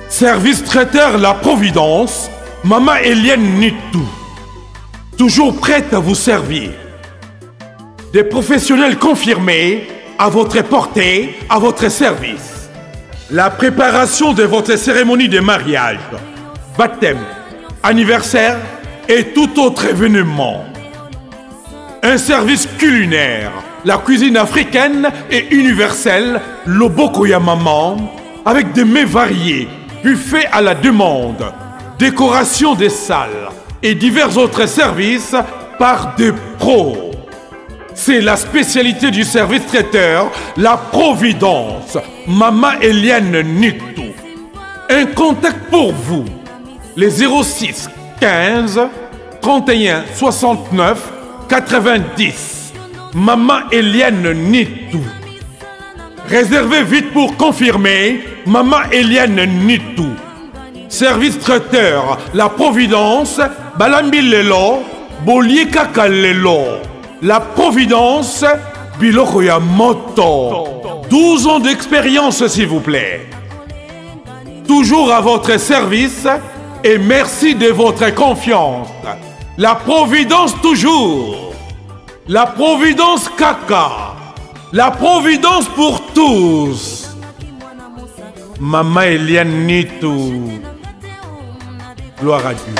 Service traiteur La Providence, Mama Eliane Nitou. Toujours prête à vous servir. Des professionnels confirmés à votre portée, à votre service. La préparation de votre cérémonie de mariage, baptême, anniversaire et tout autre événement. Un service culinaire, la cuisine africaine et universelle, le Maman, avec des mets variés, buffet à la demande, décoration des salles et divers autres services par des pros. C'est la spécialité du service traiteur, la Providence, Mama Eliane Nitou. Un contact pour vous, les 06 15 31 69 90. Maman Eliane Nitou. Réservez vite pour confirmer, Maman Eliane Nitou. Service traiteur, La Providence, Balambi Lelo, Bolier Kaka Lelo. La Providence, Biloko ya Moto. 12 ans d'expérience, s'il vous plaît. Toujours à votre service et merci de votre confiance. La Providence toujours. La Providence Kaka. La Providence pour tous. Maman Eliane Nitou. Gloire à Dieu.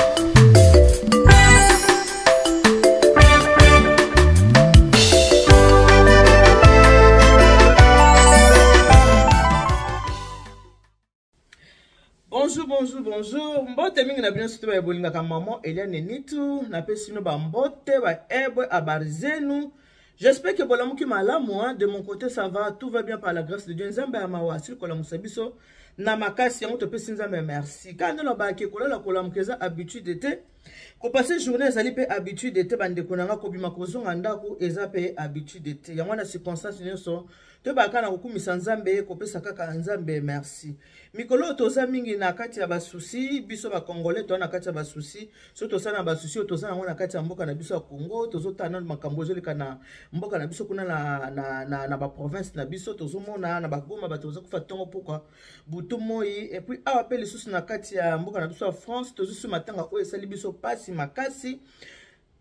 Bonjour, bonjour, bonjour. Mbote mingi na bino surtout ba bolingaka maman Eliane Nitu, napesi bino ba mbote ba ebwe habari zenu. J'espère que bolamuki malamu hein. De mon côté ça va, tout va bien par la grâce de Dieu. Nzambe ya mawa asili kolamusa biso na makasi yango topesi Nzambe merci. Kaka nde lobaki kolala kolamuka eza habitude te. Kopase journée ezali mpe habitude te bandeko na nga kobima kozonga ndako eza mpe habitude te. Yango wana circonstance nyonso toyebaka na kokumisa Nzambe, kopesa kaka Nzambe merci. Mikolo oyo toza mingi na kati ya basusi, biso ba Congolais toza na kati ya basusi, so tosala na basusi oyo toza yango na kati ya mboka na biso ya Congo, tozotala nanu makambo ezoleka na mboka na biso kuna na, na, na, na ba province na biso, tozomona na bagoma bato baza kufa ntongo pokwa butu moi, et puis awa pe lisusu na kati ya mboka na biso ya France tozusu matanga oyo esali biso pasi makasi.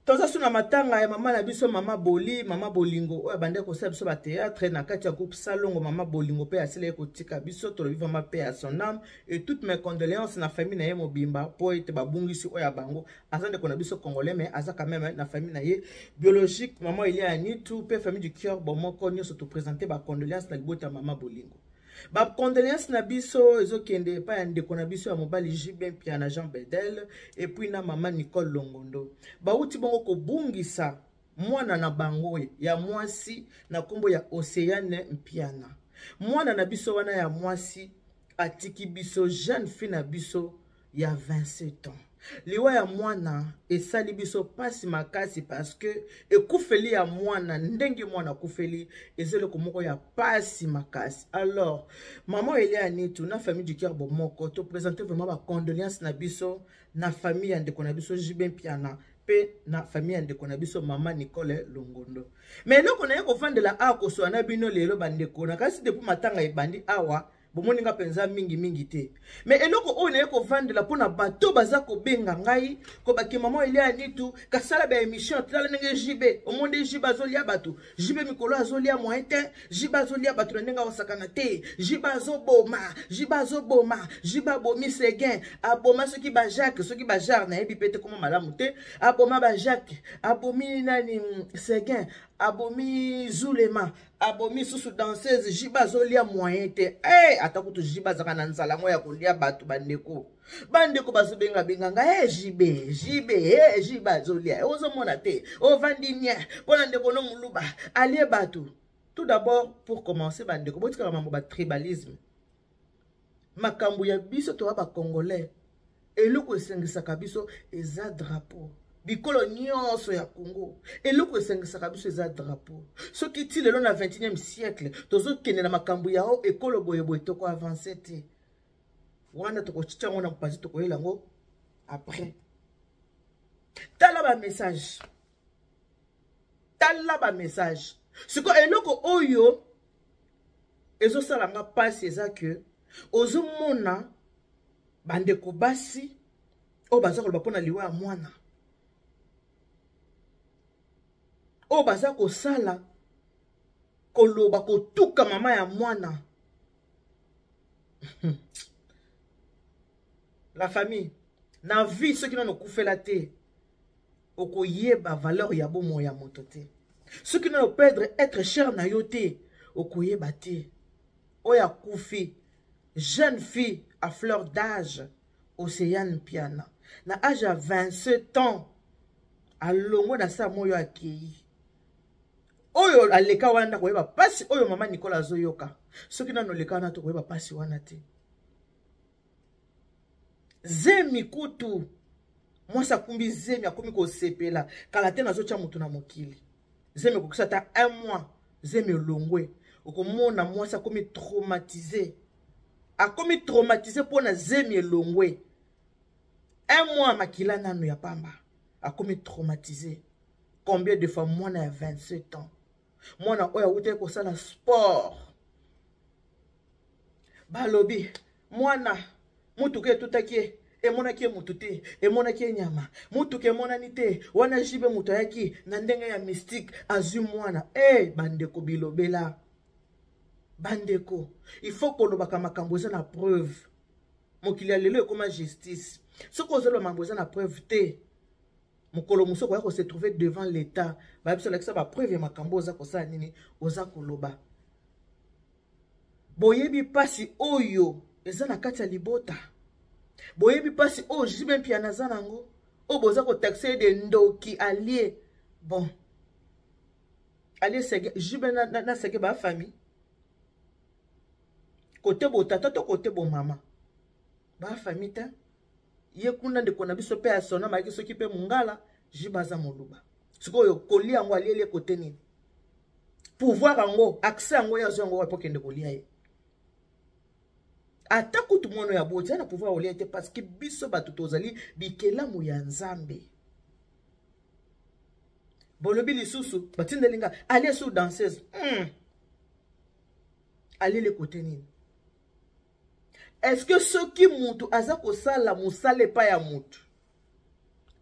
Toza su na matanga ya mama na biso mama Boli, mama Bolingo oyo abandaki kosala biso ba théâtre na kati ya groupe Salongo. Mama Bolingo pe asilaki kotika biso, tolobi vraiment paix à son âme et toutes mes condoléances na famille na ye mobimba po ete babungisi oyo ya bango. Aza ndeko na biso congolais mais aza quand même na famille na ye biologique, mama Elia Nitu pe famille du cœur bomoko nyonso to présenter ba condoléances na libota mama Bolingo. Ba condoléances na biso ezokende epai ya ndeko na biso ya mobali JB Mpiana Jean Bedel et puis na mama Nicole Longondo. Bauti bongo kobungisa mwana na bango ya mwasi na kombo ya Océane Mpiana. Mwana na biso wana ya mwasi atiki biso jeune fille na biso ya 27 ans. Liwa ya mwana esali biso pasi makasi parce que ekufeli ya mwana ndenge mwana akufeli eza eloko moko ya pasi makasi. Alors maman Elia Nitu na famille du cœur bomoko to présenter vraiment ba condoléances na biso na famille ya ndeko na biso JB Mpiana pe na famille ya ndeko na biso mama Nicole Longondo. Mais eloko na ye kofandela awa kosoa na bino lelo bandeko na kasi depuis matanga ebandi awa bomoni nga mpenza mingi mingi te. Mais eloko oyo naye kovandela mpona bato baza kobenga ngai kobaki mama Elia Nitu kasala ba émission tala ndenge JB omonde JB azolia bato, JB mikolo azolia moyen te, JB azolia bato na ndenge akosakana te, JB azoboma, JB azoboma, JB abomi Seguin, aboma soki ba Jacques, soki ba Jacques nayebi pe te koma malamu te, aboma ba Jacques, abomi nani Seguin, abomi Zulema, abomi susu danseuse, JB azolia moyen te. Hey, ata kutu JB azaka na nzala yango ya kolia bato bandeko. Bandeko bazobenga benga nga, hey, JB, JB, hey, JB azolia. Hey, ozomona te, ovandi nie mpona ndeko no muluba alie bato. Tout d'abord pour commencer bandeko botikaka mambo ba tribalisme. Makambo ya biso toza ba Congolais. Eloko esengisaka biso eza drapeau. Bikolo nyonso ya Congo, eloko esangisaka biso eza drapeau. Soki ti lelo na 21e siècle tozokende na makambo ya o ekolo boye boye, toko avance te. Wana tokotitia yango na mopanzi, tokoyela yango après. Tala ba message, tala ba message. Sikoyo eloko oyo ezosala nga mpasi eza ke ozomona bandeko basi oyo baza koloba mpona liwa ya mwana, oyo baza kosala koloba kotuka mama ya mwana. La famille, na vie soki nano okufela te, okoyeba valeur ya bomoi ya moto te. Soki nano perdre être cher na yo te, okoyeba te. Oyo akufi, jeune fille à fleur d'âge, Océane Mpiana, na âge ya 27 ans, alongwe na sa moyo, akei. Oyo aleka wana nda koyeba mpasi oyo mama Nicole azoyoka. Soki nano oleka wana, tokoyeba mpasi wana te. Zemi kutu, mwasi akumbi zemi, akomi kosepela kala te, nazotya motu na mokili. Zemi ekokisa ata un mois, zemi elongwe, okomona mwasi akomi traumatise, akomi traumatise mpona zemi elongwe un mois, makila nanu ya pamba, akomi traumatise. Combien de fois mwana ya 27 ans, mwana oyo awutaki kosala sport, balobi mwana mutuka etutaki ye, emonaki ye mutu te, emonaki ye nyama, mutuka emonani te. Wana jibe moto ayaki na ndenge ya mystique, azwi mwana. E bandeko, bilobela bandeko, il faut kolobaka makambo eza na preuve. Mokili ya lelo ekóma justice. Soki ozoloba makambo eza na preuve te, mokolo mosusu okoya kose trouver devant l'État, bayebi olakisa bapreuve ya makambo oza kosala nini, oza koloba. Boyebi mpasi oyo eza na kati ya libota, boyebi mpasi oyo Jibe Mpiana aza nango, oyo boza kotaxe ye de ndoki alie. Bon, alie sege Jibe na sege bafamille kote botata to kote bomama, bafamille te. Ye kuna ndeko na biso mpe asona mayaki soki mpe mongala, Jibe aza moluba. Sikoyo kolia yango alieli kote nini? Pouvoir yango, accès yango, ye azwa yango wapi okende kolia ye? Ata kutu mwana ya boti na pouvoir kolia te, parce que biso bato tozali bikelamu ya Nzambe. Bolobi lisusu batindeli nga alie su danseuse. Alieli kote nini? Est ce que soki mutu aza kosala mosala epai ya mutu,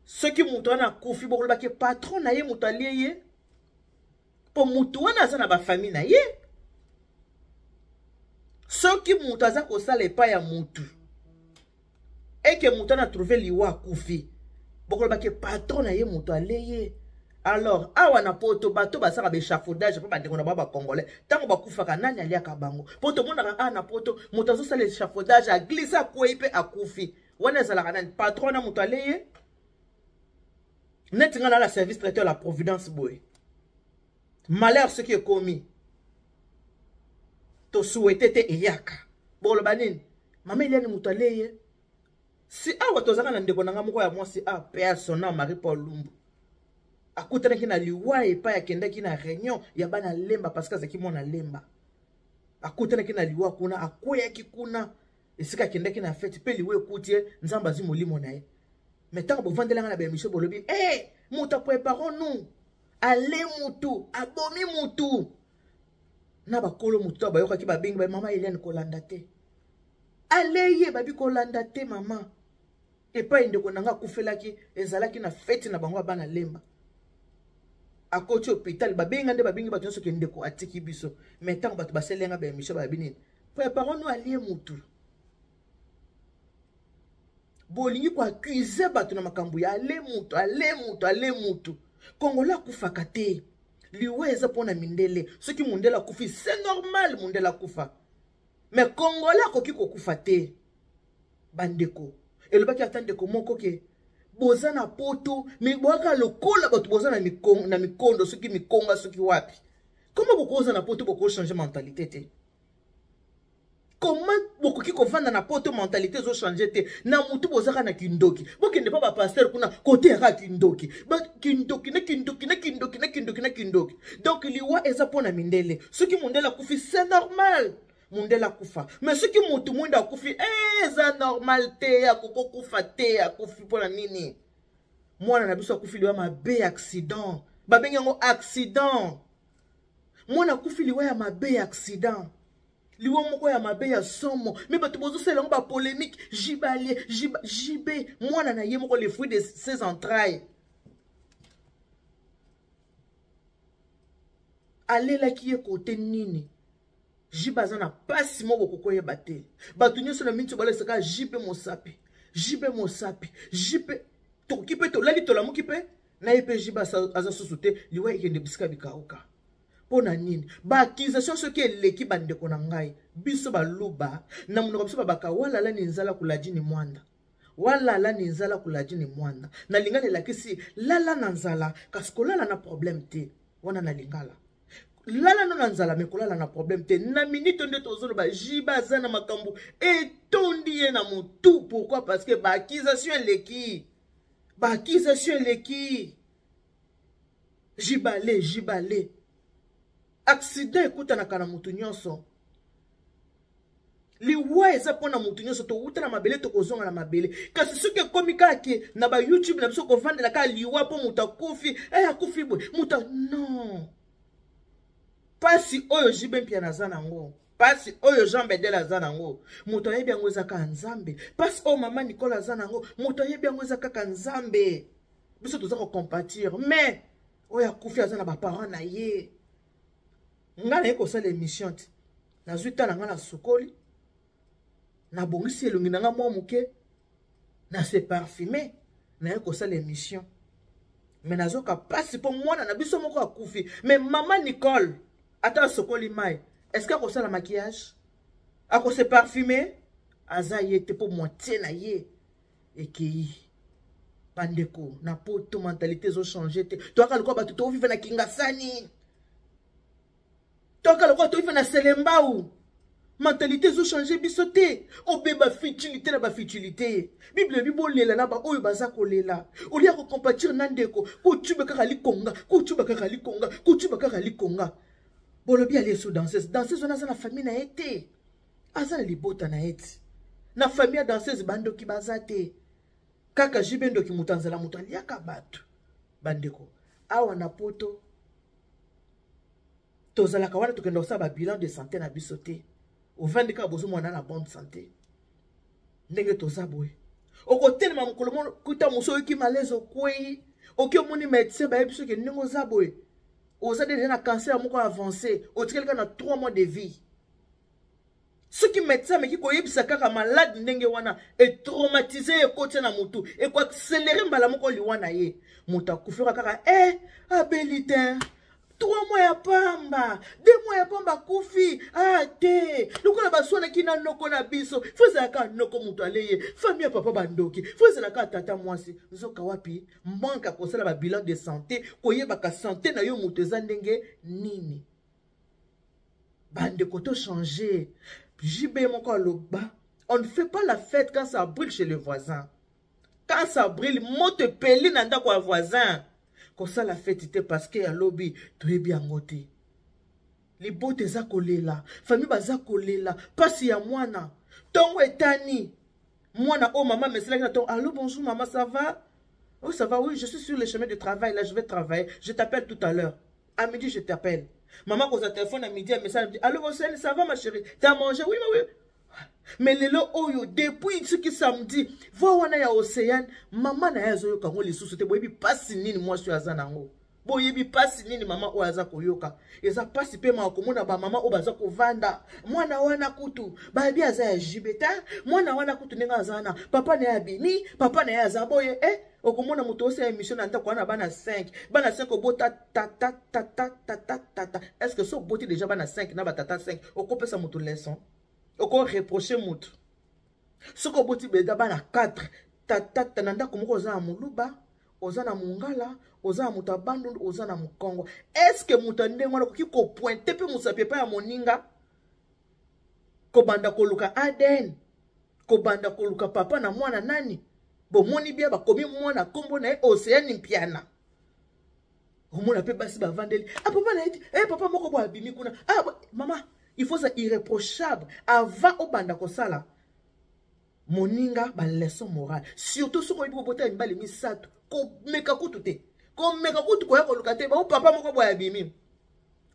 soki mutu wana akufi, bokolobaki patron na ye moto alie ye? Mpo mutu wana aza na bafamille na ye. Soki mutu aza kosala epai ya mutu eke mutu wana trouve liwa, akufi, bokolobaki patron na ye moto alie ye? Alors awa na Poto, bato basalaka baéchafaudage mpo bandeko na bango bacongolais, ntango bakufaka, nani aliaka bango? Mpo tomonaka awa na Poto, moto azosala échafaudage, aglisse, akwei mpe akufi. Wana ezalaka nani? Patron na moto alie ye? Neti ngai na la service traiteur La Providence boye, malheur soki ekomi, tosouhaite te, eyaka, boloba nini? Mama Eliani moto alie ye? Si awa tozalaka na ndeko na ngai moko ya mwasi a persona Marie Paul Lumbu, akutanaki na liwa epai akendaki na réunion ya bana Lemba, parce que azalaki mwana Lemba. Akutanaki na liwa kuna, akweyaki kuna esika akendaki na fete, mpe liwa ekuti ye, Nzambe azwi molimo na ye. Mais ntango bovandelanga na baémission, bolobi e moto aprépare nous ale mutu abomi mutu na bakolo. Motu bayokaki, babengi ba mama Eliane, kolanda te, aleye babi kolanda te. Mama epai ndeko na nga akufelaki, ezalaki na feti na bango ya bana Lemba. Akoti hôpital, babenga nde babengi bato nyonso ke ndeko atiki biso. Mais ntango bato baselenga baémission, bayabi nini? Préparons nous alie mutu. Bolingi koaccuse bato na makambo ya ale mutu, ale mutu, ale mutu. Kongola akufaka te. Liwa eza mpona mindele. Soki mundele akufi, c'est normal, mundele akufa, mais Congolais akoki kokufa te. Bandeko, elobaki ata ndeko moko ke boza na Poto, me boyaka lokola bato boza na mikondo, soki mikonga, soki wapi. Koma bokoza na Poto, bokochange mentalité te. Comment bokoki kovanda na poto, mentalité ezochange te na mutu, bozaka na kindoki. Bokende mpa bapasteur kuna, kote yaka kindoki, kindoki na kindoki na kindoki na kindoki na kindoki. Donc liwa eza mpo na mindele. Soki mondele akufi, c'est normal, mondele akufa. Mais soki motu mwindo akufi, eza normal te, akokokufa te. Akufi mpo na nini? Mwana na biso akufi liwa mabe, accident. Babengi yango accident. Mwana akufi liwa ya mabe ya accident, liwa moko ya mabe ya somo. Me bato bozosala yango bapolémique. Jibalie jibe, mwana na ye moko, le fruit de ses entrailles. Alelaki ye kote nini? Jibe aza na mpasi moko kokoyeba te. Bato nyonso na minti balesaka jibe mosapi, jibe mosapi, jibe. Tokoki mpe tolali, tolamuki mpe na ye mpe jibe aza susu te. Liwa ekende bisika bikauka. Mpo na nini baaccusation soki eleki? Bandeko na ngai, biso baluba na monoko biso babaka: "Walala ni nzala kulajini mwanda, walala ni nzala kulajini mwanda." Na lingala elakisi lala na nzala, kasi kolala na problème te. Wana na lingala, lala no na nzala, me kolala na problème te. Na minute nde tozoloba, jiba aza na makambo etondi ye na motu. Pourquoi? Parce que baaccusation eleki, baaccusation eleki. Jibale, jibale, accident ekutanaka na motu nyonso. Liwa eza mpona motu nyonso. Towuta na mabele, tokozonga na mabele. Kasi soki ekomi kaka ke na bayoutube na biso kovandela kaka liwa mpo moto akufi, akufi boye, moto, non. Mpasi oyo Jibe Mpiana aza nango, mpasi oyo Jean Bedel aza nango, moto ayebi yango eza kaka Nzambe. Mpasi oyo mama Nicole aza nango, moto ayebi yango eza kaka Nzambe. Biso toza kocompatir, mais oyo akufi aza na baparent na ye. Ngai naye kosala émission te. Nazwi ta na ngai, nasukoli, nabongisi elongi na ngai mwa moke, na se parfume, naye kosala émission. Me nazoka mpasi mpo mwana na biso moko akufi. Me mama Nicole, ata asokoli mai, est-ce que akosala maquillage, akose parfume? Aza ye te, mpo moitié na ye ekei. Bandeko, na poto mentalité ezochange te. Toyaka lokola bato tovive na Kingasani, toyaka lokola tovive na Selembau. Mentalité ezochange biso te. Obeba futilité na bafutilité. Bible ebi bolela na baoyo baza kolela. Olia kocompatir na ndeko, kotuba kaka likonga, kotuba kaka likonga, kotuba kaka likonga. Bolobi ali eso danseuse. Danseuse wana aza na famille na ye te, aza na libota na ye te. Na famille ya danseuse bandoki baza te, kaka jibe ndoki, moto anzala, moto aliaka bato. Bandeko, awa na poto tozalaka wana, tokenda kosala babilan de santé na biso te. Ovandi kaka, bozomona na bonne santé ndenge toza boye. Okotelema mokolo kuta mosu, oyoki malaise, okwei, oki omoni médecin, bayebi soki ndenge oza boye, oza déjà na cancer moko avancé, otikali kaka na 3 mois de vie. Soki médecin ameki koyebisa kaka malade ndenge wana, etraumatise ye, ekotia na motu, ekoaccéléré mbala moko liwa na ye. Moto akufika kaka abeli te, 3 mois ya pamba, 2 mois ya pamba, akufi. Ah te, lokola baswanaki na noko na biso, fo ezalaka noko moto aleye, famille ya papa bandoki, fo ezalaka tata mwasi. Nzoka wapi? Manque ya kosala babilan de santé, koyebaka santé na yo moto eza ndenge nini. Bandeko, tochange. JB moko aloba: "On ne fait pas la fête quand ça brûle chez le voisin." Quand ça brûle, moto epeli na ndako ya voisin, kosala fête te, parce que alobi toyebi yango te. Libota eza kolela, famille baza kolela mpasi ya mwana. Ntongo etani, mwana oyo mama meselaki na ntongo: "Allo, bonjour maman, ça va?" "Oui, ça va. Oui, je suis sur le chemin de travail là, je vais travailler, je t'appelle tout à l'heure, à midi je t'appelle." Mama kozwa telefone à midi, ya message: "Allo Boseni, ça va ma chérie? T'as mangé?" "Oui, oui." Mais lelo oyo, depuis soki samedi, voix wana ya Océane, mama na ye azoyoka yango lisusu te. Boyebi mpasi nini mwasi oyo aza nango? Boyebi mpasi nini mama oyo aza koyoka? Eza mpasi mpe mawa komona bamama oyo baza kovanda. Mwana wana kutu bayebi aza ya jibe te. Mwana wana kutu ndenge aza wana, papa na ye abimi, papa na ye aza boye. Okomona moto osala émission na ndako wana, bana 5, bana 5, obota tata, tata, tata, tata. Est ce que so oboti déjà bana 5 na batata 5, okopesa moto leçon, okoreproche moto? Soki oboti beda bana 4, tata na ndako moko, oza na moluba, oza na mongala, oza na moto ya Bandundu, oza na mokongo, est-ce moto ya ndenge wana okoki kopointe mpe mosapi epai ya moninga? Kobanda koluka ADN, kobanda koluka papa na mwana nani. Bomoni bien bakomi mwana kombo na ye Oceane Mpiana. Omona pe basi bavandeli. Ah papa na ye, eh papa moko bo abimi kuna. Ah mama, il faut ça irréprochable avant obanda kosala. Moninga ba leçon morale. Surtout soki oyebi kobota mibali misato, komeka kutu te. Komeka kutu koya koluka te, ba papa moko boya abimi.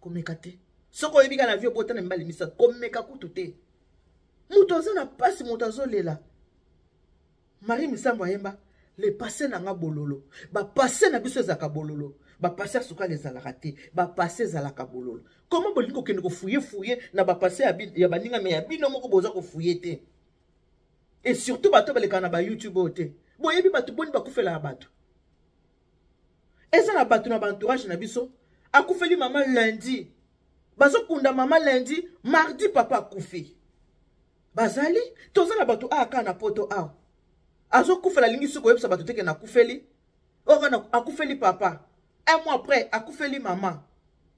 Komeka te. Soki oyebi kaka na vie obota na mibali misato, komeka kutu te. Moto aza na pasi, moto azolela. Marie Misambo ayemba le passé na nga bololo. Ba passé na biso ezalaka bololo. Ba passé ya sukali ezalaka te. Ba passé ezalaka bololo. Comment bolingi kokende ko fouiller fouiller na ba passé ya baninga mais ya bino moko boza ko fouiller te. Et surtout bato balekaka na ba YouTube oyo te. Boyebi bato boni bakufelaka bato. Eza na bato na ba entourage na biso. Akufeli mama lundi. Bazokunda mama lundi, mardi papa akufi. Bazali, toza na bato awa kaka na poto awa. Azokufela alingi soki koyebisa bato te ke nakufeli. Oyo kaka akufeli papa. Un mois après, akufeli mama.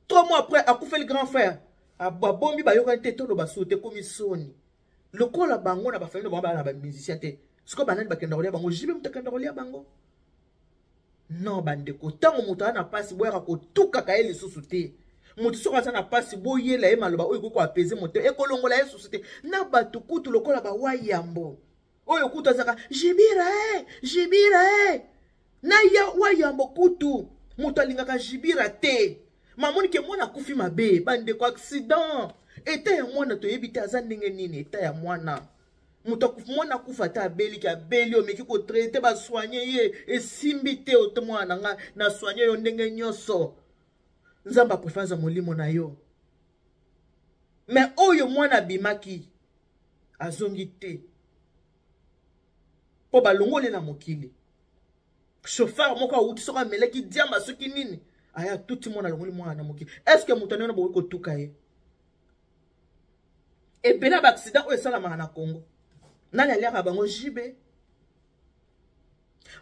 3 mois après, akufeli grand frère. Abombi bayokani te toloba so te komi soni. Lokola bango na ba famille bango bana ba musicien te. Siko banani bakenda kolia bango, jibe mutu akenda kolia bango. Non bandeko, tango moto aza na pasi boyaka kotukaka ye lisusu te. Moto soki aza na pasi boyela ye maloba oyo ekoki koapese moto, ekolongola ye susu te. Na bato kutu lokola ba wayambo oyo kutu azaka jibira e jibira e na ya wayambo kutu moto alingaka jibira te. Mamoni ke mwana akufi mabe bandeko, accident eta ya mwana toyebi te aza ndenge nini eta ya mwana. Moto mwana akufa ata abeliki abeli omeki kotraite basoigne ye esimbi te oto mwana na nga na soigne yo ndenge nyonso. Nzambe apreferanza molimo na yo. Mais oyo mwana abimaki azongi te po balongoli na mokili. Chauffeur moko awuti soki amelaki diamba soki nini aya tuti mwana alongoli mwana na mokili. Est-ce que moto anene bokoki kotuka ye? Ebele ya ba accident oyo esalamaka na Congo nani aliaka bango? JB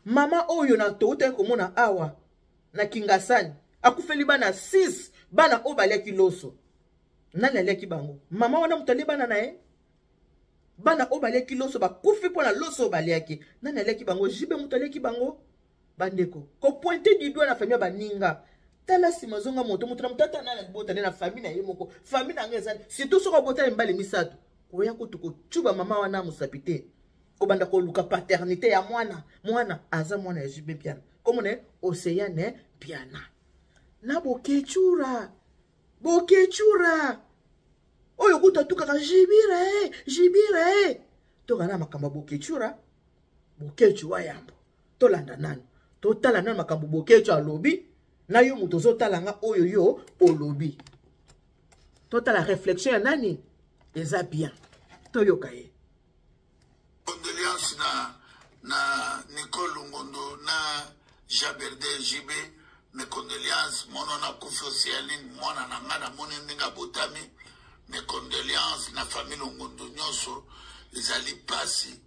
mama oyo na toutaki komona awa na Kingasani akufeli bana 6 bana oyo baliaki loso. Nani aliaki bango? Mama wana moto alie bana na ye. Bana oyo baliaki loso bakufi mpo na loso oyo baliaki. Nani aliaki bango? JB moto aliaki bango. Bandeko, ko pointer du doigt na famille ya baninga. Tala sima zonga moto, moto na moto ata nani alibota nde na famille na ye moko. Famille na nga ezali surtout soki obota ye mibali misato. Koya kutu kotuba mama wana mosapi te. Kobanda koluka paternité ya mwana. Mwana aza mwana ya JB Mpiana. Komona ye Océane Mpiana. Na bokechura. Bokechura. Oyo kutu atukaka Jibira e, Jibira e. Tokana makambo ya bokechura. Bokechu wa yambo. Tolanda nanu. Totala nanu makambo bokechu alobi. Na yo moto ozotala nga oyo yo olobi. Totala réflexion ya nani? Eza bien. Toyoka ye. Condoléances na Nicole Longondo na Jaberde JB, mes condoléances. Mwana na kufi Océanine, mwana na nga na moni ndenge abotami. Mes condoléances na famille Longondo nyonso. Ezali pasi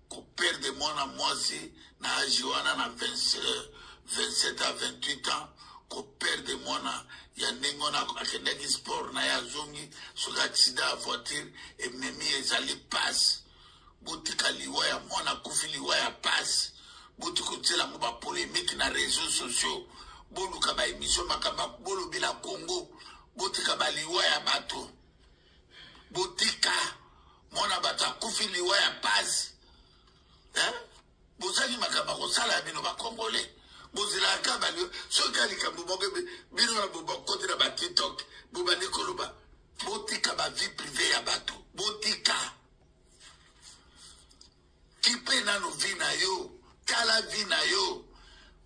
ko perdre mwana mwasi na âge wana na 27 à 28 ans, ko perdre mwana ya ndenge wana akendaki sport na ye azongi soki accident ya voiture ememi, ezali pasi. Botika liwa ya mwana akufi, liwa ya pasi. Botika kotiela yango ba polémique na réseaux sociaux. Boluka ba émission makambo bolobela Congo. Botika ba liwa ya bato. Botika mwana bato akufi liwa ya pasi. Hein? Bozali makambo ya kosala ya bino ba Congolais. Bozelaka ba liwa. Soki likambo moko bino na bokoti na ba TikTok, bobandi koloba. Botika ba vie privée ya bato. Botika. Kipe nano vie na yo. Tala vie na yo.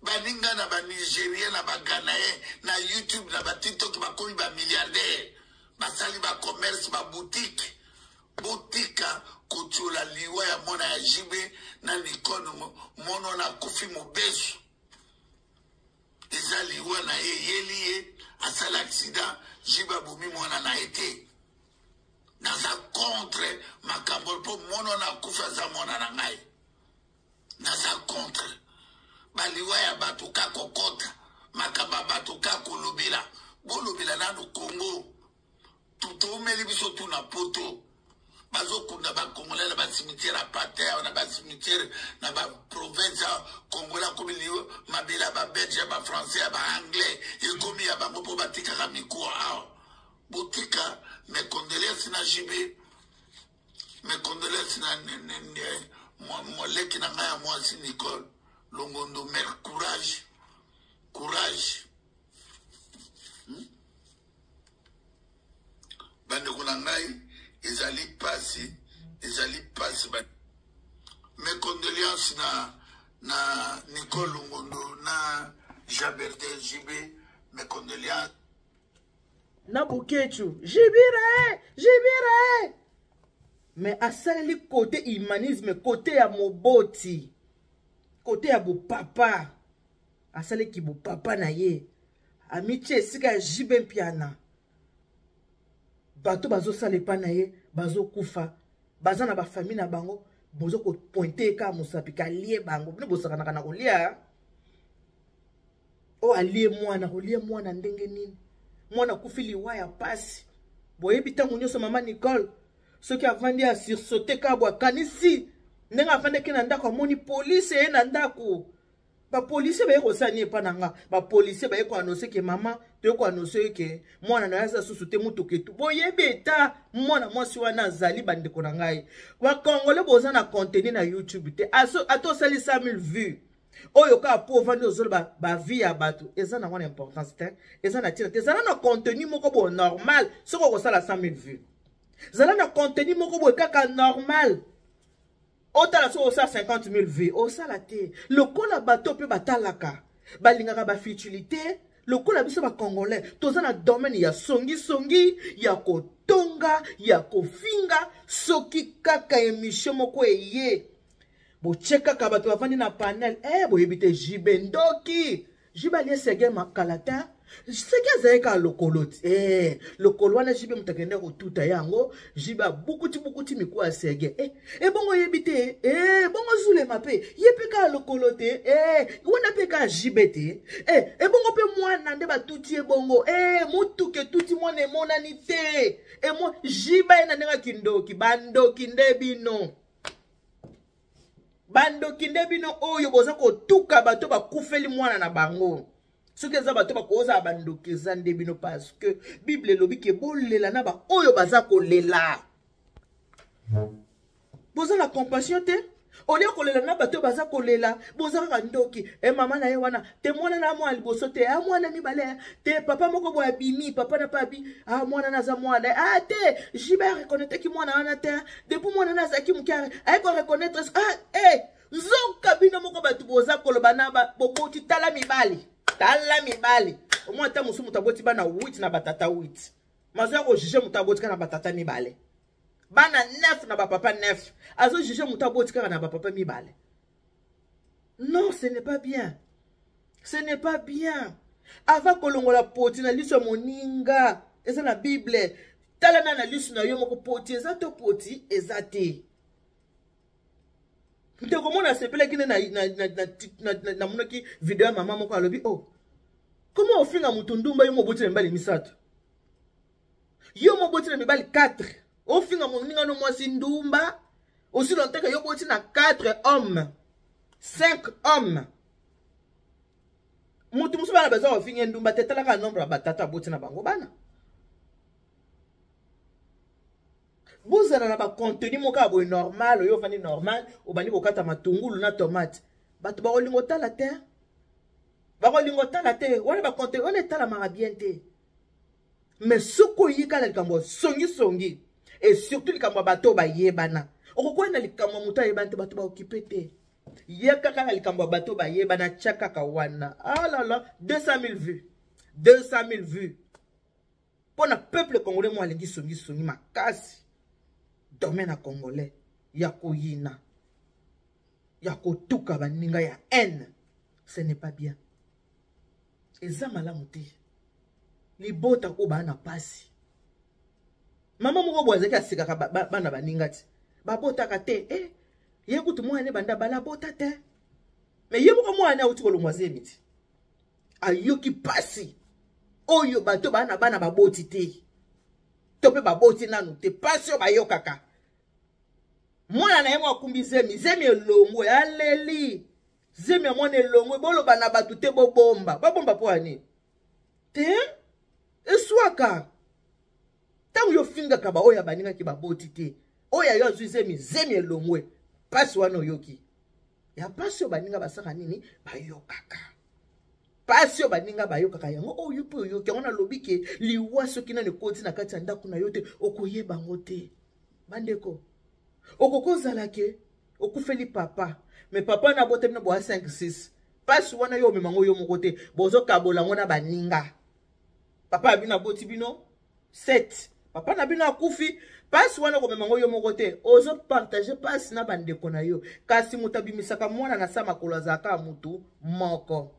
Baninga na ba Nigérien, na ba Ghanéen, na YouTube, na ba TikTok, bakomi ba milliardaire. Basali ba commerce, ba boutique. Botika kotiola liwa ya mwana ya JB na Nicole mono na kufi mobesu. Eza liwa na ye, yeli ye, asali accident, JB abomi mwana na ye te. Naza contre makambo po mono na kufi aza mwana na ngai. Naza contre baliwa ya bato ka kokota makambo ya bato ka kolobela. Bolobela nanu Congo. Totomeli biso tu na poto. Bazokunda bacongolais na bacimetière ya pater, na bacimetière na baprovince ya Congolais. Akomi mabele ya babelge, ya bafrançais, ya baanglais, ekomi ya bango mpo batikaka mikuwa awa. Botika. Mes condoléances na JB, mes condoléances na moleki na ngai ya mwasi Nicole Longondo. Mère, courage, courage. Bandeko na ngai, ezali pasi, ezali pasi. Mes condoléances na Nicole Longondo, na Jaberde JB, mes condoléances. Na Bokechu jibira, jibira, mais asaleli côté humanisme, côté ya moboti, côté ya bopapa. Asaleki bopapa na ye, amitie esika ya JB Mpiana. Bato bazosala epa na ye, bazokufa, baza na bafamille na bango, bozo kopointe kaka mosapi kalie bango. Bino bosakanaka na kolia oyo alie mwana, kolia mwana ndenge nini? Mwana akufi liwa ya pasi. Boyebi ntango nyonso mama Nicole soki avandi asursaute kaka bo, akanisi ndenge avandaki na ndako, amoni polise ye na ndako. Bapolisier baye kosala nini epa na nga? Bapolisier baye koannonce ke mama, toye koannonce ye ke mwana na ye aza susu te, motuka etu. Boyebi eta mwana mwasi wana azali. Bandeko na ngai bakongole, boza na contenu na YouTube te, ata osali 100 000 vues oyo kaka mpo ovandi ozoloba bavie ya bato, eza nango na importance te, eza na ntina te. Ezala na contenu moko boye normal. Soki okosala 100 000 vues, zala na contenu moko boye kaka normal. Otala soki osala 50 000 vues, osala te lokola bato mpe batalaka, balingaka bafutilité lokola biso bacongolais. Toza na domaine ya songisongi, ya kotonga, ya kofinga. Soki kaka émission moko eye, botie kaka bato bavandi na panel, boyebi te JB ndoki, JB alie sege makala te. Sege azali kaka lokolo ti, lokolo wana JB moto akende kotuta yango. JB abukuti bukuti mikuwa ya sege, ebongo oyebi te, bongo Zulema mpe ye mpe kaka lokolo te, wana mpe kaka JB te, ebongo mpe mwana nde batuti ye bongo, motuka etuti mwana, emonani te. Emo JB ye na ndenge kindoki. Bandoki nde bino, bandoki nde bino oyo boza kotuka bato bakufeli mwana na bango. Soki eza bato bakozala bandoki, eza nde bino, parce que Bible elobi ke bolela na baoyo baza kolela. Boza na compassion te. Olia kolela na bato oyo baza kolela, boza kaka ndoki. Mama na ye wana te, mwana na mwana liboso te, a mwana mibale te, papa moko boye abimi, papa na pabi, a mwana na aza mwana a te. JB areconnaîtreki mwana wana te depuis mwana na azalaki moke, aye koreconnaître. Ah, nzoka bino moko bato boza koloba na boboti. Tala mibali, tala mibali, omoi ata mosusu moto aboti bana 8 na batata 8, mazo ya kojuge moto aboti kaka na batata mibale, bana 9 na bapapa 9, azojuge moto aboti kaka na bapapa mibale. Non, ce n'est pas bien, ce n'est pas bien. Avant kolongola poti na liso ya moninga, eza na Bible, tala na liso na yo moko, poti eza to poti eza te. Ndeko mona asepelaki nde namonaki video ya mama moko alobi: "Oh, koma ofinga motu ndumba, yo moboti na mibali misato, yo moboti na mibali 4, ofinga moninga no mwasi ndumba aussi longtemps que yo boti na 4 hommes, 5 hommes." Motu mosusu bana baza kofinga ndumba te, talaka nombre ya batata aboti na bango bana. Bozala na bacontenu moko ya boye normal. Oyo ofandi normal, obandi kokata matungulu na tomate, bato bakolinga otala te, bakolinga otala te. Wana bacontenu wana etalamaka bien te. Mais soki oyika na likambo ya songisongi, et surtout likambo ya bato bayebana, okokwea na likambo ya moto ayebana te, bato baokipe te. Ye kaka na likambo ya bato bayebana, tia kaka wana, ah là là, 200 000 vues, 200 000 vues. Mpo na peuple congolais mo alingi songisongi makasi, domaine ya congolais ya koyina, ya kotuka baninga, ya haine, ce n'est pas bien, eza malamu te. Libota oyo baa na pasi, mama moko boye azalaki asekaka bana baninga ti babotaka te, ye kutu mwana ne banda bala abota te, me ye moko mwana auti kolongwa zemi ti ayoki pasi oyo bato baa na bana baboti te to mpe baboti nanu te, pasi oyo bayokaka. Mwana na ye moko akumbi zemi, zemi elongwe, aleli. Zemi ya mwana elongwe, boloba na bato te, bobomba. Babomba mpo ya nini? Te, eswaka. Ntango yo ofingaka baoyo ya baningaki baboti te, oyo ya yo azwi zemi, zemi elongwe, mpasi wana oyoki. Ya mpasi oyo baninga basaka nini? Bayokaka. Pasi oyo baninga bayokaka yango oyo mpe oyoki yango. Nalobi ke liwa soki nano ekoti na kati ya ndako na yo te, okoyeba yango te. Bandeko, okoki ozala ke okufeli papa, me papa na abotami na boya 5 6, pasi wana yo omema yango yo moko te, bozokabola yango na baninga. Papa ya bino aboti bino 7, papa na bino akufi, pasi wana okomema yango yo moko te, ozopartage pasi na bandeko na yo. Kasi moto abimisaka mwana na sa makolo azalaka motu moko.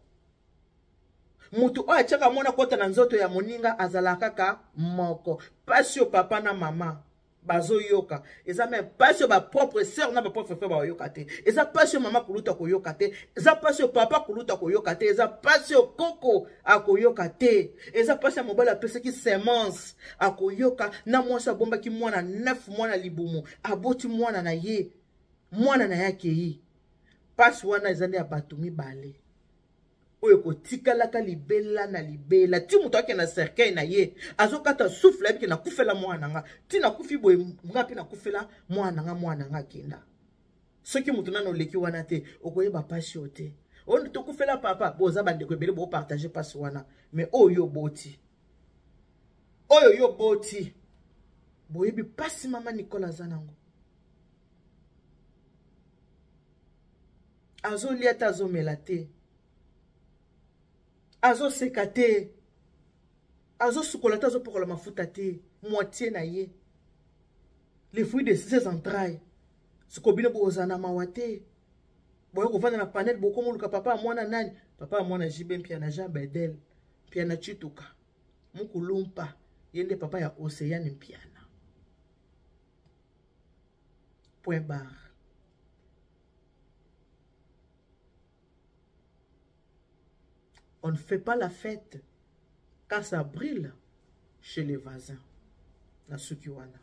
Motu oyo atiaka mwana kota na nzoto ya moninga azalaka kaka moko. Pasi oyo papa na mama bazoyoka eza me pasi oyo bapropre sœur na bapropre frère bayoka te, eza pasi oyo mama kulutu akoyoka te, eza pasi oyo papa kulutu akoyoka te, eza pasi oyo koko akoyoka te, eza pasi ya mobali apesaki semence akoyoka, na mwasi abombaki mwana 9 mwana libumu, aboti mwana na ye, mwana na ye akei. Pasi wana eza nde ya bato mibale oyo ekotikalaka libela na libela. Ti moto akende na cercueil na ye, azokata souffle, ayebike nakufela mwana na nga, ti nakufi boye nga mpe nakufela mwana na nga, mwana na nga akenda. Soki moto nano oleki wana te, okoyeba pasi oyo te. Oyo tokufela papa, boza bandeko ebele bopartage pasi wana, mais oyo yo boti, oyo yo boti, boyebi pasi mama Nicole aza nango. Azolia te, azomela te, azoseka te, azosukola te, azopokola mafuta te, moitié na ye, les fruits de ses entrailles. Siko bino bokozala na mawa te, boye kovanda na panel, bokomoluka papa ya mwana nani? Papa ya mwana JB Mpiana, Jean Bedel Mpiana Chituka Mukulumpa, ye nde papa ya Océane Mpiana. Point barre. On ne fait pas la fête quand ça brûle chez les voisins. Na suki wana.